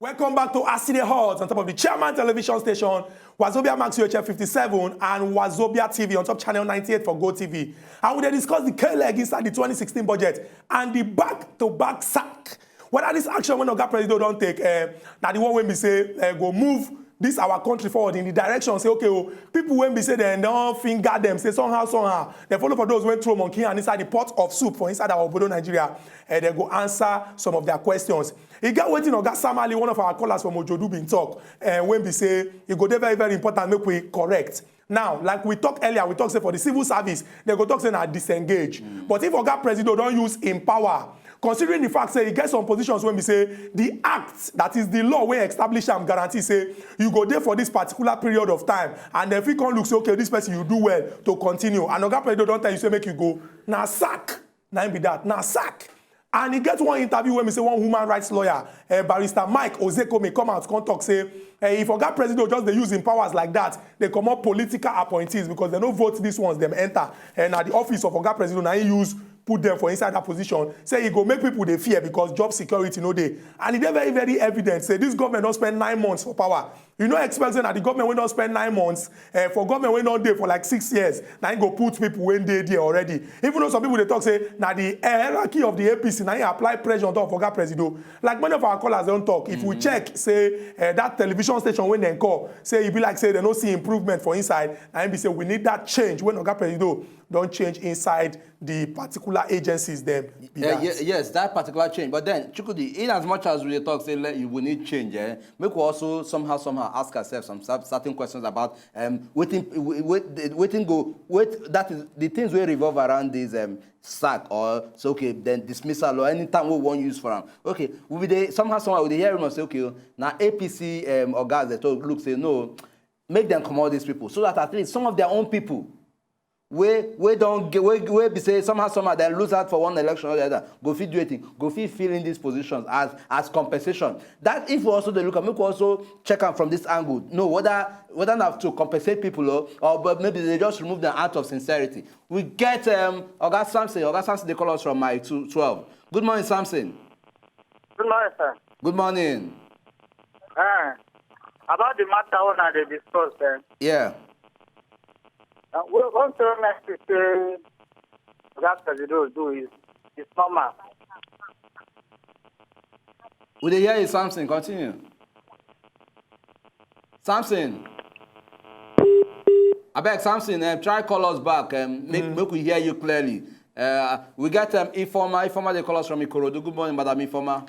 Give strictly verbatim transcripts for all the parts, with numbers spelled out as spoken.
Welcome back to Aside Hot on top of the Chairman Television Station, Wazobia Max U H F fifty-seven and Wazobia T V on top channel ninety-eight for Go T V. And we dey discuss the K-leg inside the twenty sixteen budget and the back-to-back sack. Whether this action wey Oga Presido don take, eh, na the one wey be say, eh, go move this our country forward in the direction say, okay, oh, people wey be say dem don finger dem, say somehow, somehow, dem follow for those wey throw monkey and inside the pot of soup for inside our obodo Nigeria, eh, dem go answer some of their questions. E get wetin Oga Samali, one of our callers from Ojodu, bin talk, eh, wey be say e go dey very, very important make we correct. Now, like we talk earlier, we talk say for the civil service, they go talk say na disengage. But if Oga Presido don use im power, considering the fact say e get some positions wey be say the act, that is the law wey establish am, guarantee say you go dey for this particular period of time, and dem fit come look say, okay, this person, you do well to continue, and Oga Presido don tell you say make you go, na sack. Na im be that, na sack. And e get one interview wey be say one human rights lawyer, eh, Barrister Mike Ozekhome, come out come talk say, eh, if Oga Presido just dey use im powers like that, dey comot political appointees because dem no vote these ones dem enter. Eh, na the office of Oga Presido na im use put dem for inside that position. Say e go make people dey fear because job security no dey. And e dey very, very evident say this government don spend nine months for power. You no expect say na the government wey don spend nine months, eh, for government wey don dey for like six years, na im go put people wey dey there already. Even though some people dey talk say na the hierarchy of the A P C na im apply pressure on top of Oga Presido. Like many of our callers don talk, if we check say, eh, that television station wey dem call, say e be like say dem no see improvement for inside, na im be say we need that change wey Oga Presido don change inside the particular agencies dem be Eh, that. ye- yes, that particular change. But then, Chukwudi, in as much as we dey talk say le- we need change, eh, make we also somehow, somehow ask ourselves some cer- certain questions about, um, wetin, we- we- wetin go, wait, that is the things wey revolve around this, um, sack or so, okay, then dismissal or any time we wan use for am. Okay, we be dey somehow, somehow we dey hear rumors say, okay, na A P C, um, ogas dey talk, look say no, make dem comot these people so that at least some of their own people wey, wey don get, wey, wey be say somehow, somehow dem lose out for one election or the other, go fit do anything, go fit fill in these positions as, as compensation. That if we also dey look at, make we also check am from this angle. No, whether, whether na to compensate people or, or but maybe they just remove them out of sincerity. We get, um, Oga Samson. Oga Samson dey call us from my two twelve. Good morning, Samson. Good morning, sir. Good morning. Uh, about the matter wey una dey discuss, eh? Yeah. Uh, we want to next say that Presido do is, is normal. We dey hear you, Samson. Continue. Samson. Abeg, Samson, um, try call us back. Um, make, make we hear you clearly. Uh, we get, um, Ifeoma. Ifeoma dey call us from Ikorodu. Good morning, Madam Ifeoma.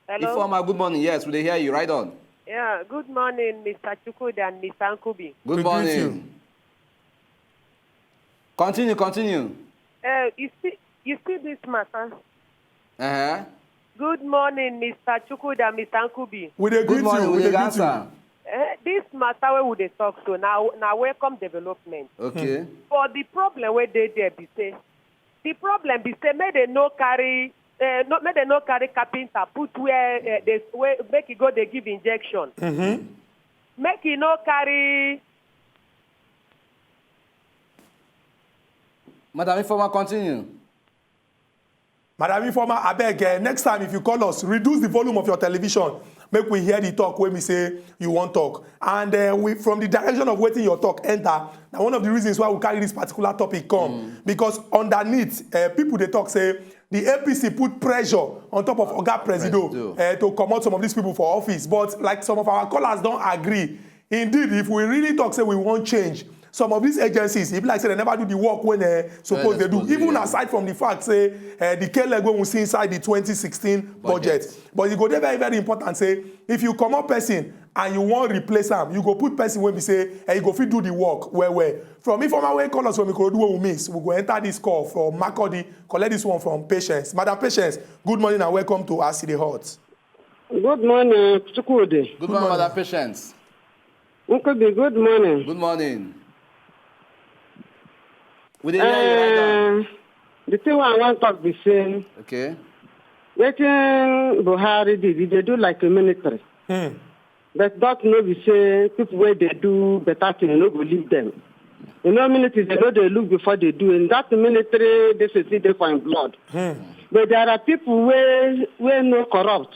Hello? Ifeoma, good morning. Yes, we dey hear you. Right on. Yeah, good morning, Mister Chukwudi and Mister Nkubi. Good We greet morning. you. Continue, continue. Uh, you see, you see this matter. Uh-huh. Good morning, Mister Chukwudi and Mister Nkubi. We dey Good greet morning. you. We We dey dey greet you. answer. Uh, this matter wey we dey talk so now, now welcome development. Okay. But the problem wey dey there be say, the problem be say make they no carry, uh, no, make they no carry carpenter put where, uh, they, where, make e go dey give injection. Make e no carry. Madam Ifeoma, continue. Madam Ifeoma, abeg, eh, next time if you call us, reduce the volume of your television. Make we hear the talk wey we say you wan talk. And, eh, we, from the direction of wetin your talk enter, na one of the reasons why we carry this particular topic come. Because underneath, eh, people dey talk say the A P C put pressure on top of Oga Presido, Presido. eh, to comot some of these people for office. But like some of our callers don agree, indeed, if we really talk say we wan change, some of these agencies, e be like say they never do the work wey they suppose Wey they dey do. suppose do, Even yeah. aside from the fact say, eh, the K-leg wey we see inside the twenty sixteen budget. Budget. But e go dey very, very important say if you comot person and you wan replace am, you go put person wey be say, eh, e go fit do the work well, well. From Ifeoma wey call us from Ikorodu wey we miss, we go enter this call from Makurdi, collect this one from Patience. Madam Patience, good morning and welcome to Aside Hot. Good morning, Chukwudi. Good morning, Madam Patience. Nkubi, good morning. Good morning. We dey hear you right now. Eh, the thing wey I wan talk be say, Okay. wetin Buhari did, e dey do like a military. But that no be say people wey dey do better thing no go leave them. You know, military, they no dey look before they do. And that military, this is it, dey for im blood. But there are people wey, wey no corrupt.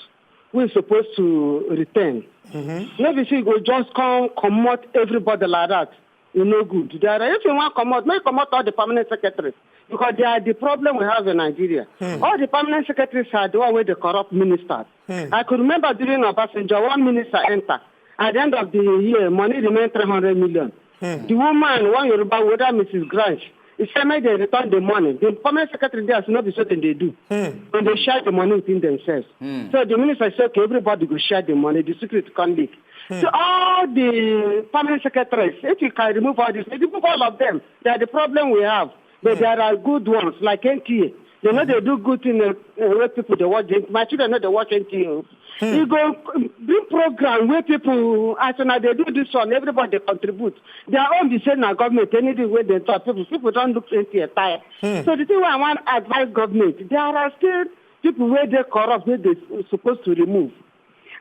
we supposed to retain. Mm-hmm. No be say you go just come comot everybody like that. E no good. There are, if you wan comot, make you comot all the permanent secretaries, because they are the problem we have in Nigeria. Hmm. All the permanent secretaries are the one wey dey corrupt ministers. Hmm. I could remember during Obasanjo, one minister enter. At the end of the year, money remain three hundred million. Hmm. The woman, one Yoruba woman, Missus Grange, he said make they return the money. The permanent secretary there, no be so dem dey do. Hmm. And they share the money within themselves. Hmm. So the minister said, okay, everybody go share the money. The secret come leak. Hmm. So all the permanent secretaries, if you can remove all this, remove all of them. They are the problem we have. But hmm, there are good ones, like N T A. They know they do good thing, uh, uh, where people they watch. My children know they watch N T A. Hmm. You go, um, bring program where people, as una dey do this one, everybody contribute. Their own be say na government, anything wey dem talk, people, people don look N T A tire. Hmm. So the thing wey I wan advise government, there are still people wey dey corrupt wey dey supposed to remove.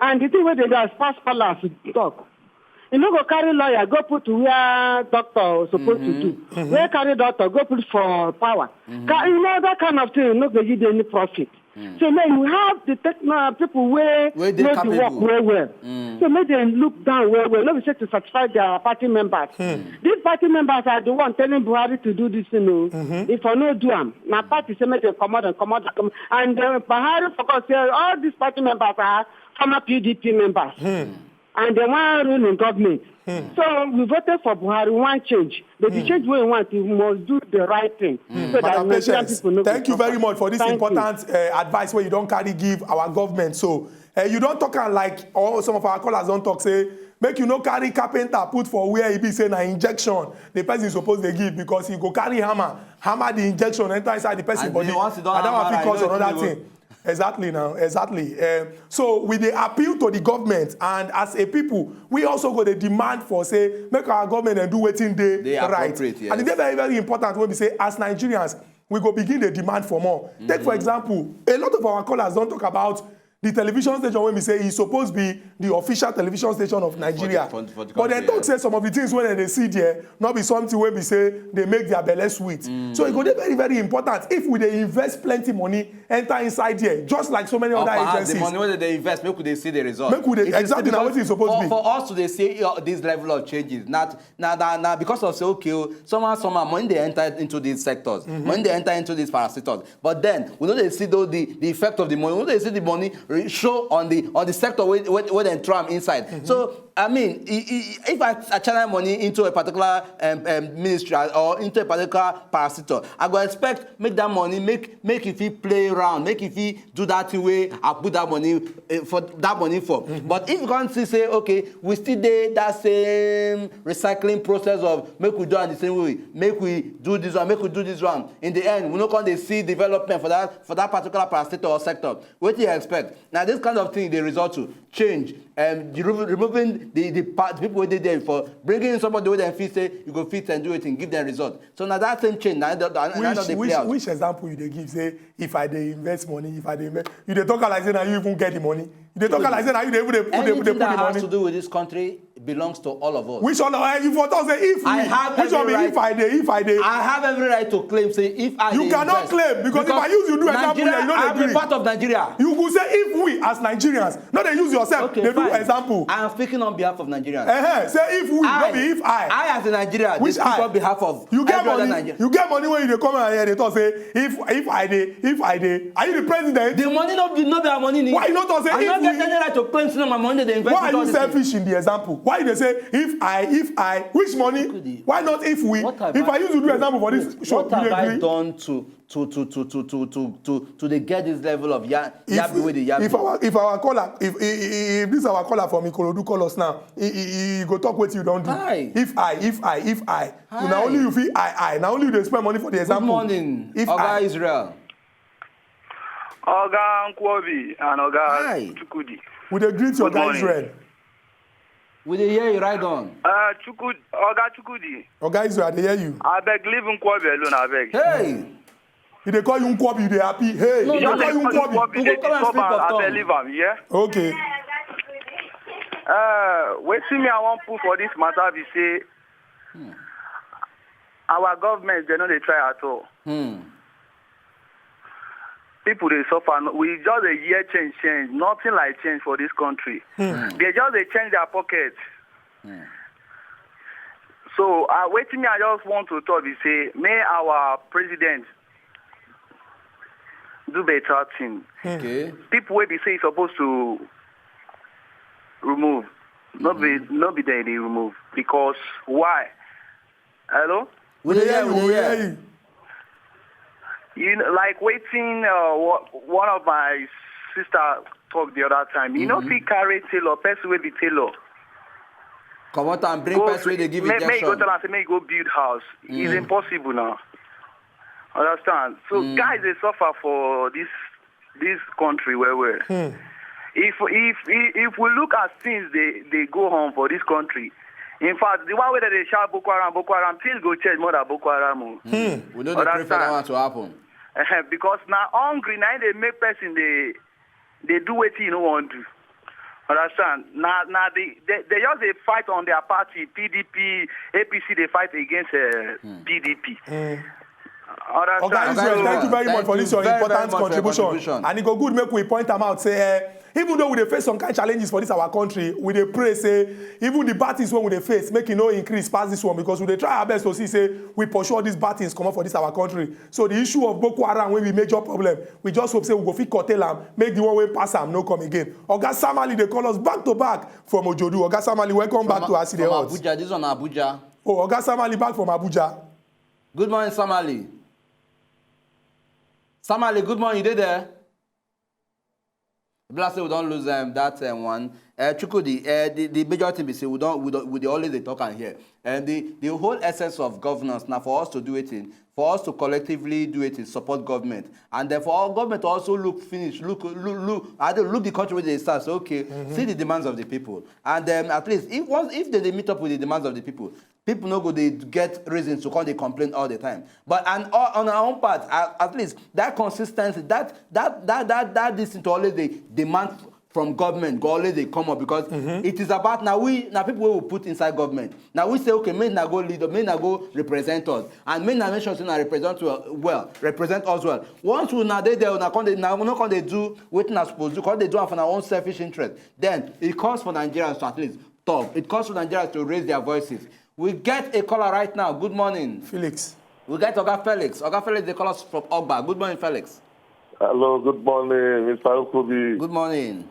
And the thing wey dey do as past callers talk, you no go carry lawyer go put where doctor suppose to do. Mm-hmm. Where carry doctor go put for power. Mm-hmm. Ca-, you know, that kind of thing no go give any profit. Mm. So make you have the technical people wey know the work well well. Mm. So make dem look down well well. No be say to satisfy their party members. Mm. These party members are the one telling Buhari to do this thing. Oh. Mm-hmm. If I no do am, na party say make dem comot and comot and comot. And uh, Buhari forgot say all these party members are former P D P members. Mm. And they wan rule in government. Hmm. So we voted for Buhari, we wan change. But the change wey we want, we must do the right thing. Hmm. So that Madam Nigerian Patience, people no go suffer. Thank you very much for this important uh, advice wey you don carry give our government. So uh, you don talk am like all some of our callers don talk say make you no carry carpenter put for where e be say na injection the person suppose dey give because he go carry hammer hammer the injection enter inside the person body and that one fit cause another thing. Exactly now, exactly. Um, so we dey appeal to the government, and as a people, we also go dey demand for say make our government dem do wetin dey right. Yes. And e dey very very important when we say as Nigerians, we go begin dey demand for more. Mm-hmm. Take for example, a lot of our callers don talk about the television station wey be say e suppose be the official television station of Nigeria. For the, for, for the country, but dem talk say some of the things wey dem dey see there no be something wey be say dey make their belle sweet. Mm. So e go dey very very important if we dey invest plenty money enter inside there just like so many other agencies. Or perhaps the money wey dem invest, make we dey see the result. Make we dey exactly na wetin e suppose be. For us to dey see uh, this level of changes, na na na because of say okay, somehow somehow money dey enter into these sectors, money dey enter into these parastatals. But then we no dey see though the the effect of the money. We no dey see the money show on the on the sector wey wey wey dem throw am inside. So I mean, if I channel money into a particular um, um, ministry or into a particular parastatal, I go expect make that money make make e fit play around, make e fit do that thing wey I put that money uh, for that money for. Mm-hmm. But if you come see say okay, we still dey that same recycling process of make we do am the same way, make we do this one, make we do this one. In the end, we no come dey see development for that for that particular parastatal or sector. Wetin you expect? Now this kind of thing dey result to change, um, the, removing the the, part, the people wey dey there for bringing in somebody wey dem fit say you go fit and do wetin give them result. So na that same change na that na that dey play out. Which example you dey give say if I dey invest money, if I dey invest, you dey talk like say na you even get the money. You dey talk like say na you dey even dey put dey put the money. Anything that has to do with this country belongs to all of us. Which one? Uh, you for talk say if we. I have which one be right, if I dey if I dey. I have every right to claim say if I. You cannot claim because if I use you do example here, you no dey agree. I'm a part of Nigeria. You go say if we as Nigerians, no dey use yourself. Okay, dey do example. I am speaking on behalf of Nigerians. Uh-huh. Say if we, no be if I. I as a Nigerian, which I speak on behalf of. You get money. You get money when you dey come out here dey talk say if if I dey if I dey. Are you the president? The money no be no be our money. Why you no talk say if we? I no get any right to claim say na my money dey invest. Why are you selfish in the example? Why you dey say if I if I which money? Why not if we? If I use you do example for this show, what have I done to to to to to to to to to dey get this level of ya yabi wey dey yabi? If our if our caller if if this our caller from Ikorodu call us now, he he he go talk wetin you don do. If I if I if I na only you fit I I na only you dey spend money for the example. Good morning, Oga Israel. Oga Nkwobi and Oga Chukwudi. We dey greet you, Oga Israel. We dey hear you right on. Uh, Chukwudi, Oga Chukwudi. Oga Israel, I dey hear you. Abeg, leave Nkwobi alone, abeg. Hey! He dey call you Nkwobi, you dey happy. Hey, he dey call you Nkwobi. We go come and sleep for town. Abeg, leave am, yeah? Okay. Uh, wetin me I wan put for this matter be say our government, they no dey try at all. Hmm. People dey suffer. No, we just dey hear change, change. Nothing like change for this country. They just dey change their pocket. So uh, wetin me I just want to talk be say may our president do better thing. Okay. People wey be say e suppose to remove, no be no be dem dey remove because why? Hello. We dey hear, we dey hear. You know, like wetin uh, wha- one of my sister talk the other time. You know, fit carry tailor, person wey be tailor. Comot and bring person wey dey give make, make you go injection. Tell am say make you go build house. It's impossible now. Understand? So guys dey suffer for this this country well well. If if if if we look at things dey dey go on for this country, in fact, the one wey dem dey shout Boko Haram, Boko Haram, things go change more than Boko Haram. O. We no dey pray for that one to happen. Ehen, because na hungry na im dey make person dey dey do wetin e no wan do. Understand? Na na the they, they just dey fight on their party, P D P, A P C dey fight against uh, P D P. Understand? Oga Israel, thank you very much Thank for you this your very, very important much for your contribution. Contribution. And it go good make we point am out say eh, even though we dey face some kind challenges for this our country, we dey pray say even the bad things wey we dey face make e no increase pass this one because we dey try our best to see say we pursue all these bad things comot for this our country. So the issue of Boko Haram wey be major problem, we just hope say we go fit curtail am, make the one wey pass am no come again. Oga Samali dey call us back to back from Ojodu. Oga Samali, welcome back to As E Dey From Hot. Abuja, this one na Abuja. Oh, Oga Samali back from Abuja. Good morning, Samali. Samali, good morning. You dey there? Be like say we don lose um, that um, one. Uh, Chukwudi, uh, the, the major thing be say we don we don we dey always dey talk am here. And the the whole essence of governance na for us to do wetin, for us to collectively do wetin, support government, and then for our government to also look finish, look look look, I dey look the country wey dey start. So okay, see the demands of the people, and then at least if once if they dey meet up with the demands of the people, people no go dey get reason to come dey complain all the time. But and all, on our own part, at, at least that consistency, that that that that that this thing to always dey demand from government go always dey come up because it is about na we na people wey we put inside government, na we say okay, make na go lead us, make na go represent us, and make na make sure say na represent well, well represent us well. Once una dey there, una come dey na no come dey do wetin una suppose do, come dey do am for una own selfish interest, then it calls for Nigerians to at least talk, it calls for Nigerians to raise their voices. We get a caller right now. Good morning. Felix. We get Oga Felix. Oga Felix dey call us from Ogba. Good morning, Felix. Hello, good morning, Mister Ukubi. Good morning.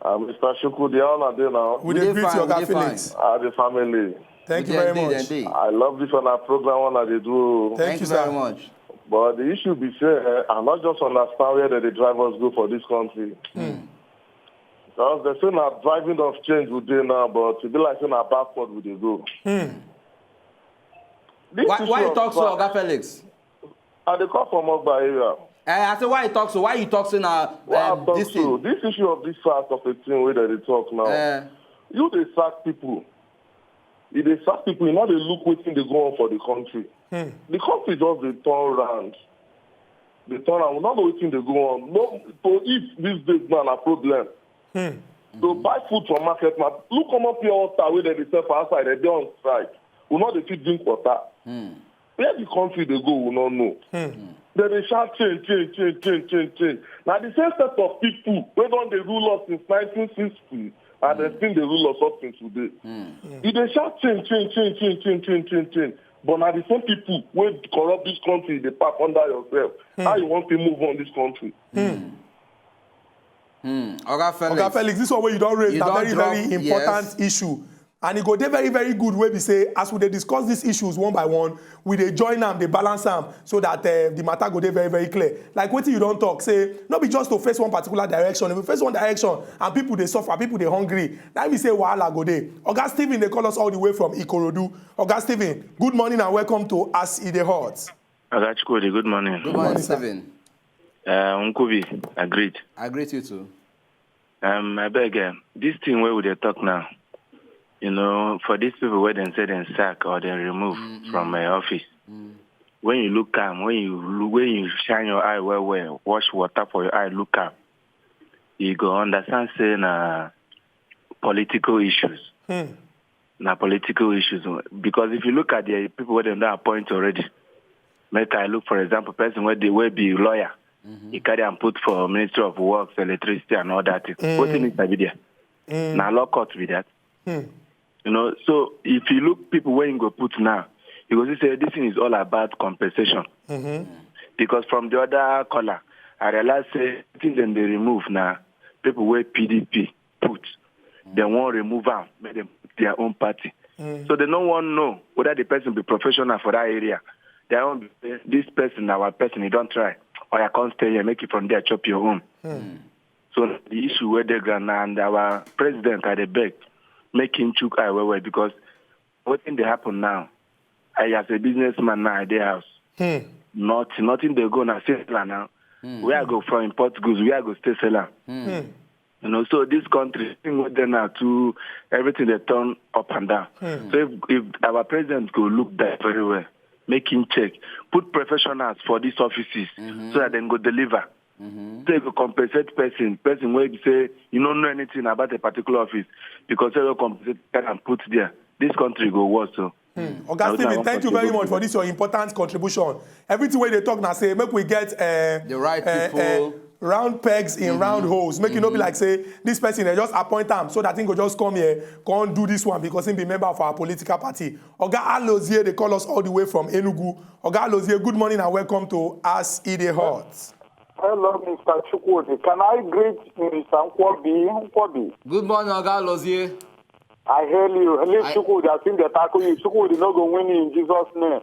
Uh, Mister Shuku, the honor there now. We We dey dey greet fine, you, we Oga dey Felix. Uh, the family. Thank you Dem very dey, much. dem dey. I love this one, our program one that they do. Thank Thank you, you very sir. Much. But the issue be say, eh, I not just understand where the drivers go for this country. Because they say now driving of change we dey now, but it be like say na backward we dey go. This Why, issue why you of talk so, SARS, Oga Felix? I dey call from Ogba area. Eh, I say why you talk so? Why you talk so now? Why I Um, talk this so? Thing. This issue of this SARS of a thing wey dem dey talk now. Eh, You dey sack people. You dey sack people. You no dey look wetin dey go on for the country. The country just dey turn round. Dey turn round. We no know wetin dey go on. No, to eat these days now na problem. To buy food for market na look common pure water wey dem dey sell for outside, dem dey on strike. We no dey fit drink water. Where the country dey go, we no know. Dem dey shout change, change, change, change, change, change. Na the same set of people wey don dey rule us since nineteen sixty and dem still dey rule us up till today. You dey shout change, change, change, change, change, change, change, change. But na the same people wey corrupt this country dey pack under yourself. How you wan fit move on this country? hmm. Oga Felix. Oga Felix, this one wey you don raise You na don very drop, very important yes. Issue. And e go dey very very good wey be say as we dey discuss these issues one by one, we dey join am, dey balance am so that uh, the matter go dey very very clear. Like wetin you don talk say, no be just to face one particular direction. If you face one direction and people dey suffer, people dey hungry, na im be say wahala go dey. Oga Stephen dey call us all the way from Ikorodu. Oga Stephen, good morning and welcome to As E Dey Hot. Oga Chukwudi, good morning. Good morning, Stephen. Uh, Nkubi, I greet. I greet you too. Um, I beg, um, this thing where we dey talk now, you know, for these people where dem say dem sack or dem remove from uh, office, when you look am, when you look, when you shine your eye well well, wash water for your eye, look am, you go understand say na political issues. Na political issues o. Because if you look at the people where dem don appoint already, make I look for example, person where they where be lawyer, He carry am put for Ministry of Works, Electricity and all that thing. Wetin he sabi there? Na law court be that. You know, so if you look people wey he go put now, you go see say this thing is all about compensation. Because from the other caller, I realize say wetin dem dey remove na people wey P D P put. Dem wan remove am, make dem put their own party. So they no wan know whether the person be professional for that area. They wan be say, "This person na our person, he don try. Oya, come stay here, make you from there chop your own." So the issue wey dey ground na, and our president, I dey beg, make him chook eye well well, because wetin dey happen now, I, as a businessman now, I dey house. Nothing, nothing dey go na sell am now. Where I go from import goods, where I go stay sell am? You know, so this country, thing wey dey now too, everything dey turn up and down. So if, if our president go look that very well, make him check, put professionals for these offices so that dem go deliver. So you go compensate person, person wey be say you no know anything about a particular office, because you go compensate and put there. This country go worse. So Oga Stephen, thank you very much for this your important contribution. Everything wey dey talk na say make we get uh, The right uh, people. Uh, round pegs in mm-hmm. round holes. Make mm-hmm. it no be like say this person dey just appoint am so that he go just come here, come do this one because he be member of our political party. Oga Alozie dey call us all the way from Enugu. Oga Alozie, good morning and welcome to As E Dey Hot. Hello, Mister Chukwudi. Can I greet Mister Nkwobi? Nkwobi. Good morning, Oga Alozie. I hail you. Leave I... Chukwudi. I think they tackle you. Chukwudi not going to win in Jesus' name.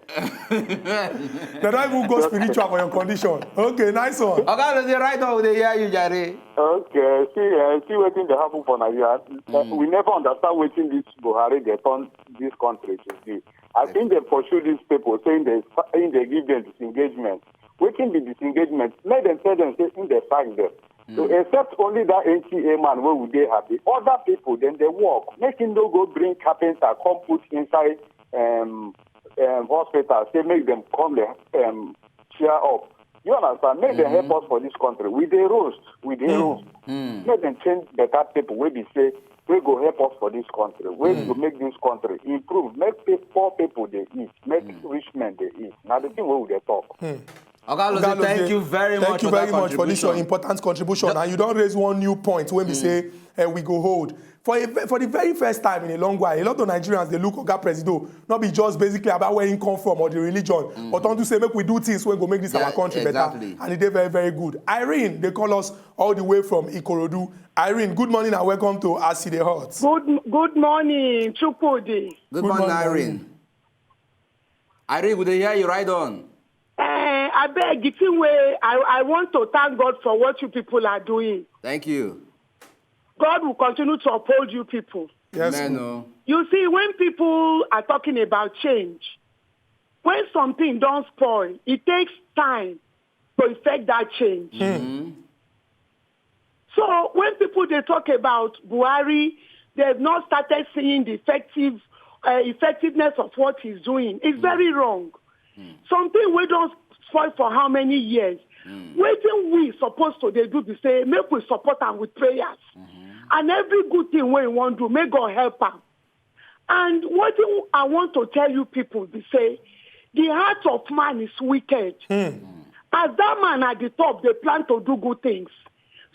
They don't even go spiritual for your condition. Okay, nice one. Oga Alozie, right now they hear you, Jare. Okay, see, uh, see what thing that happen for Nigeria. Mm. We never understand what thing this Buhari they turn this country to be. I think they pursue these people, saying they, saying they give them disengagement. Wetin be disengagement? Make dem tell dem say im dey sack dem. So except only that N T A man wey we dey happy, other people dem dey work. Make im no go bring carpenter come put inside um, um, hospital say make dem come dey um, cheer up. You understand? Make dem help us for this country. We dey roast, we dey roast. Make dem change better people wey be say wey go help us for this country, wey go make this country improve, make pe- poor people dey eat, make rich men dey eat. Na the thing wey we dey talk. Oga Alozie, thank you very much. Thank you for very that much for this your contribution. Important contribution, and you don raise one new point wey be say uh, we go hold for a, for the very first time in a long while. A lot of Nigerians dey look Oga Presido not be just basically about where he come from or the religion, but don do say make we do things wey go make this our country better, and e dey very very good. Irene dey call us all the way from Ikorodu. Irene, good morning and welcome to As E Dey Hot. Good, good morning, Chukwudi. Good morning, Irene. Irene, we dey hear you. Right on. Uh, I beg the thing wey I, I want to thank God for what you people are doing. Thank you. God will continue to uphold you people. Yes. Amen. Oh. You see, when people are talking about change, when something don't spoil, it takes time to effect that change. Mm-hmm. So when people they talk about Buhari, they have not started seeing the effective uh, effectiveness of what he's doing. It's mm. very wrong. Mm. Something we don't spoil for how many years. Mm. Wetin we supposed to they do the same. Make we support them with prayers. Mm-hmm. And every good thing we want to make God help them. And what I want to tell you people be say, the heart of man is wicked. Mm. As that man at the top, they plan to do good things.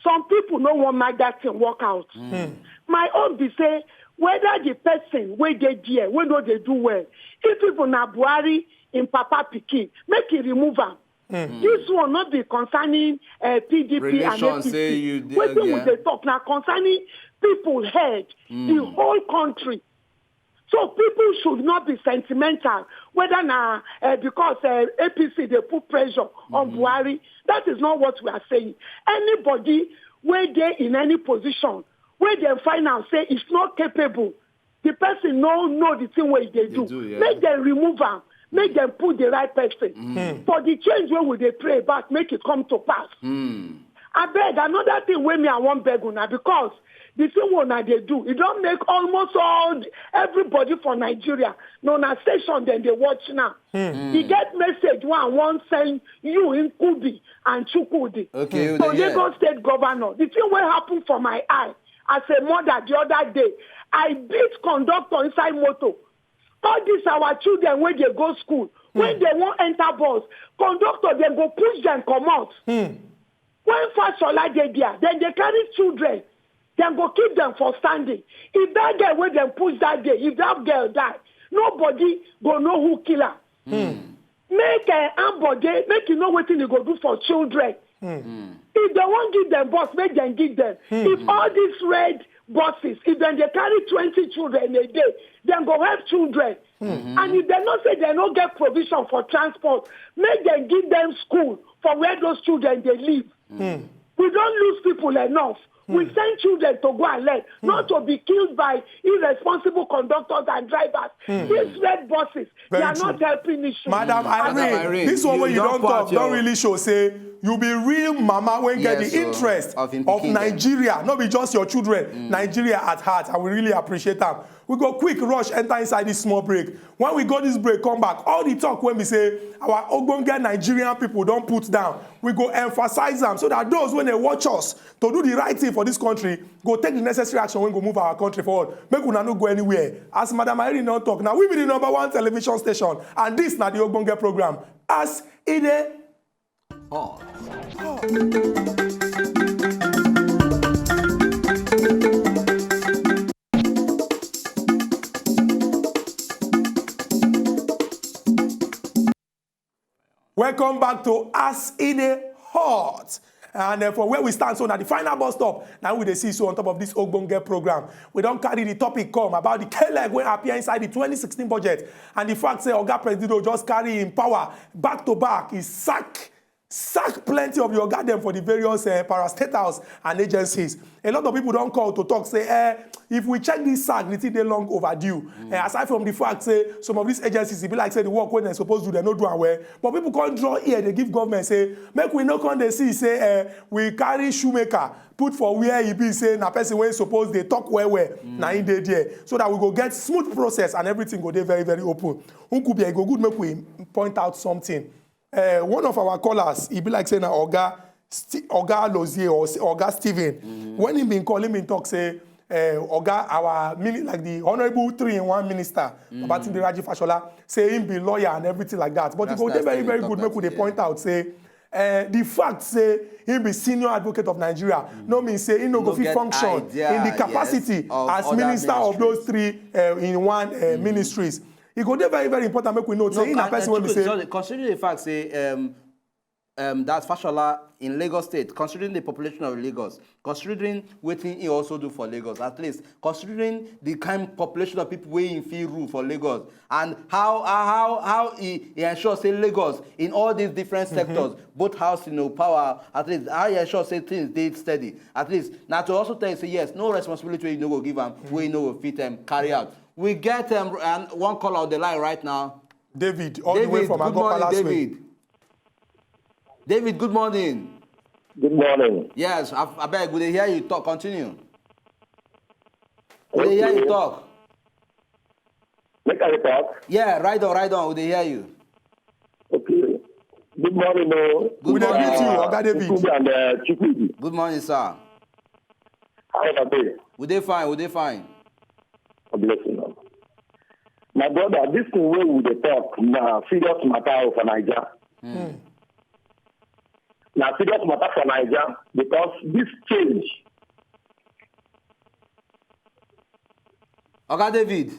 Some people no wan make that thing work out. Mm. My own be say whether the person wey dey there wey no dey do well, if people na Buhari im papa pikin, make e remove am. Mm. This one no be concerning uh, P D P Relation, and A P C. Wetin we dey talk na concerning people head, mm. the whole country. So people should not be sentimental whether na uh, because uh, A P C dey put pressure on mm-hmm. Buhari. That is not what we are saying. Anybody wey dey in any position wey dem find am say is not capable, the person no know the thing wey e dey do. Yeah. Make dem remove am. Make dem put the right person mm-hmm. for the change wey we dey pray about. Make it come to pass. Mm. Abeg, another thing wey me I wan beg una because the thing wey una dey do, e don make almost all the, everybody for Nigeria na una station dem dey watch now. Mm. E get message wey I wan send you Nkubi and Chukwudi. Okay, so Lagos State Governor, the thing wey happen for my eye as a mother the other day, I beat conductor inside motor. All these our children wey dey go school, mm. when they wan enter bus, conductor dem go push dem comot. Mm. When Fashola dey there, then they carry children. Then go keep them for standing. If that girl wey dem push that day, if that girl die, nobody go know who kill her. Make uh, Ambode, make you know wetin you go do for children. If they wan give them bus, make dem give them. If all these red buses, if dem dey carry twenty children a day, dem go help children. And if dem know say dem no get provision for transport, make dem give them school for where those children dey live. We don lose people enough. We send children to go and learn, not to be killed by irresponsible conductors and drivers. These red buses, they Very are true. Not helping issues. Madam And Irene, Irene, this one you wey you don don pour talk out don your- really show say you be real mama wey get Yes, the o, interest of im of pikin dem. Nigeria, no be just your children. Nigeria at heart, and we really appreciate am. We go quick rush enter inside this small break. When we go this break, come back, all the talk wey be say our ogbonge Nigerian people don put down, we go emphasize am so that those wey dey watch us to do the right thing for this country go take the necessary action wey go move our country forward. Make una no go anywhere. As Madam Irene don talk, now we be the number one television station, and this na the ogbonge program. As e dey Oh. Welcome back to As E Dey Hot. And uh, for where we stand so, now the final bus stop, now we dey see so on top of this ogbonge program. We don carry the topic come about the K-leg wey appear inside the twenty sixteen budget, and the fact say Oga Presido just carry im power back to back, he sack sack plenty of your garden for the various uh, parastatals and agencies. A lot of people don call to talk say, eh, if we check this sack, the thing dey long overdue. Eh, aside from the fact say some of these agencies, e be like say the work wey dem suppose do, dem no do am well. But people come draw ear, dey give government say, make we no come dey see say eh, we carry shoemaker put for where e be say na person wey suppose dey talk well well, na im dey there, so that we go get smooth process and everything go dey very very open. Nkubia, e go good make we point out something. Uh, one of our callers, e be like say na Oga Sti- Oga Lozie or s- Oga Steven, when he been call, he been talk say uh, Oga, our mini, like the honourable three in one minister, Babatunde Raji Fashola, say him be lawyer and everything like that. But e That's go why dey I very still very talk good that make we dey thing, point out say uh, the fact say he be senior advocate of Nigeria no mean say he no go No fit get function idea, in the yes, capacity of as other minister of those three uh, in one uh, ministries. E go dey very very important make we know say he na con- person wey be Chukwueze, say sorry, considering the fact say um, um, that Fashola in Lagos State, considering the population of Lagos, considering wetin he also do for Lagos, at least considering the kind population of people wey he fit rule for Lagos, and how how how he, he ensure say Lagos in all these different sectors, both housing or power, at least how he ensure say things dey steady. At least na to also tell you say yes, no responsibility wey you no go give am, wey you no go fit um, carry out. We get um, um, one caller on the line right now. David, all the way David, from good Agbo morning, Palace Way. David. David, good morning. Good morning. Yes, I, I beg, we dey hear you talk. Continue. We dey hear you Okay. Talk. Make I talk. Yeah, right on, right on. We dey hear you. Okay. Good morning, oh. Good We dey morning. greet you, Oga David. Nkube and uh, Chukwudi. Good morning, sir. How are you? We dey fine. We dey fine. God bless you, man. My brother, this thing wey we dey talk na serious matter o for Naija. Na serious matter for Naija because this change Oga David,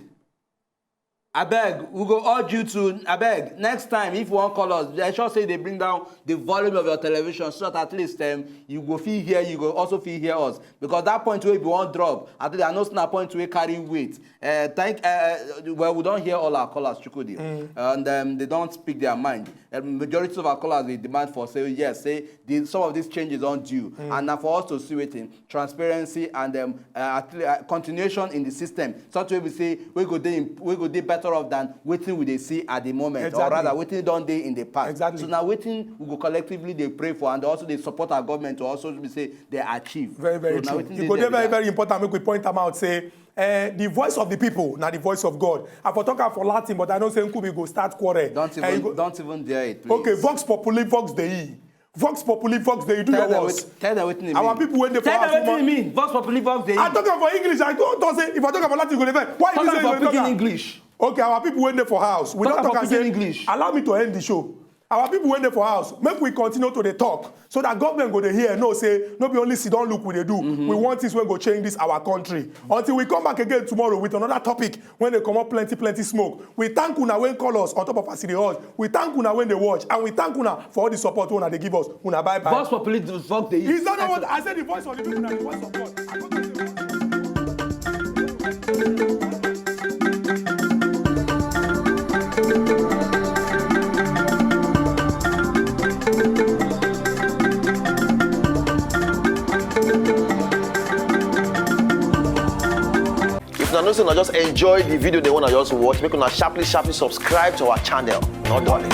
abeg, we go urge you to, abeg, next time if you wan call us, ensure say you dey bring down the volume of your television so that at least um, you go fit hear, you go also fit hear us, because that point wey we wan drop, at least I know say na point wey carry weight. Uh, thank uh, uh, well, we don hear all our callers, Chukwudi, and um, they don speak their mind. Um, majority of our callers dey demand for say yes, say the, some of these changes don due, and na for us to see wetin transparency and um, uh, at le- uh, continuation in the system, such way we say we go dey imp- we go dey better off than wetin we dey see at the moment, Exactly. or rather wetin don dey in the past. Exactly. So na wetin we go collectively dey pray for and also dey support our government to also be say they achieve. Very very So na true. wetin E dey go there dey very be that. Very important make we point am out say uh, the voice of the people na the voice of God. I for talk am for Latin, but I know say Nkube go start quarrel. Don't Eh, e even go- don't even dare it, please. Okay, Vox Populi, Vox Dei. Vox Populi, Vox Dei. You do Tell your them words. What, tell them wetin e Our mean. People wey dey for Tell house, them wetin woman- e mean. Vox Populi, Vox Dei. I talk am for English. I don't talk say if I talk am for Latin, you go dey vex. Why Talk you am say for you dey talk pidgin am? English. Okay, our people wey dey for house, we Talk don am talk for am say pidgin English. Allow me to end the show. Our people wey dey for house, make we continue to dey talk so that government go dey hear, know say no be only sit down look we dey do. We want things wey go change this our country. Until we come back again tomorrow with another topic wey dey comot plenty plenty smoke. We thank una wey call us on top of as e dey hot. We thank una wey dey watch, and we thank una for all the support wey una dey give us. Una bye bye. Vox Populi, the Vox dey eat. Is that not what I said? The voice of the people na the voice of God. I go to the If una know say una just enjoy the video, the one I just watch, make una sharply sharply subscribe to our channel. No darling.